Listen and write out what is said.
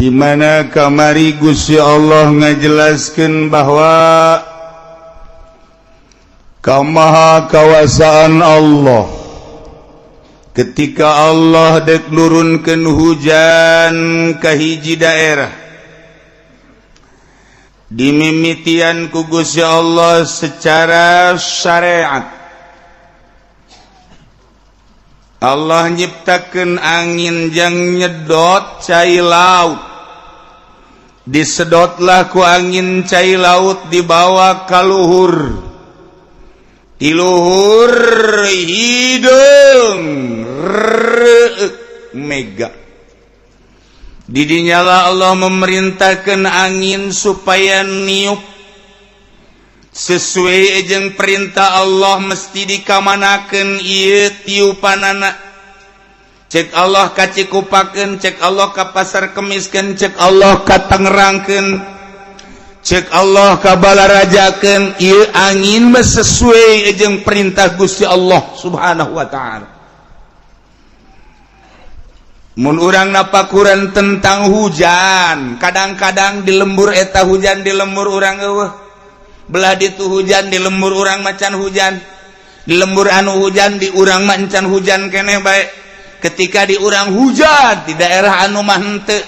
Di mana kamari Gusti Allah ngajelaskan bahwa kamaha kawasaan Allah ketika Allah dek nurunkeun hujan ke hiji daerah, dimimitian ku Gusti Allah secara syariat. Allah nyiptakeun angin jang nyedot cai laut. Disedotlah ku angin cai laut, dibawa ka luhur. Di luhur hideung mega. Didinyalah Allah memerintahkan angin supaya niup sesuai jeung perintah Allah. Mesti dikamanakeun ieu tiupanana? Cek Allah ka Cikupakeun, cek Allah ka Pasar Kemiskeun, cek Allah ka Tangerangkeun, cek Allah ka Balarajakeun. Ieu angin mah sesuai jeung perintah Gusti Allah Subhanahu wa Ta'ala. Mun urang napakuran tentang hujan, kadang-kadang di lembur eta hujan, di lembur urang euweuh. Belah ditu hujan, di lembur urang macan hujan. Di lembur anu hujan, di urang macan hujan keneh bae. Ketika di urang hujan, di daerah anu mah henteu.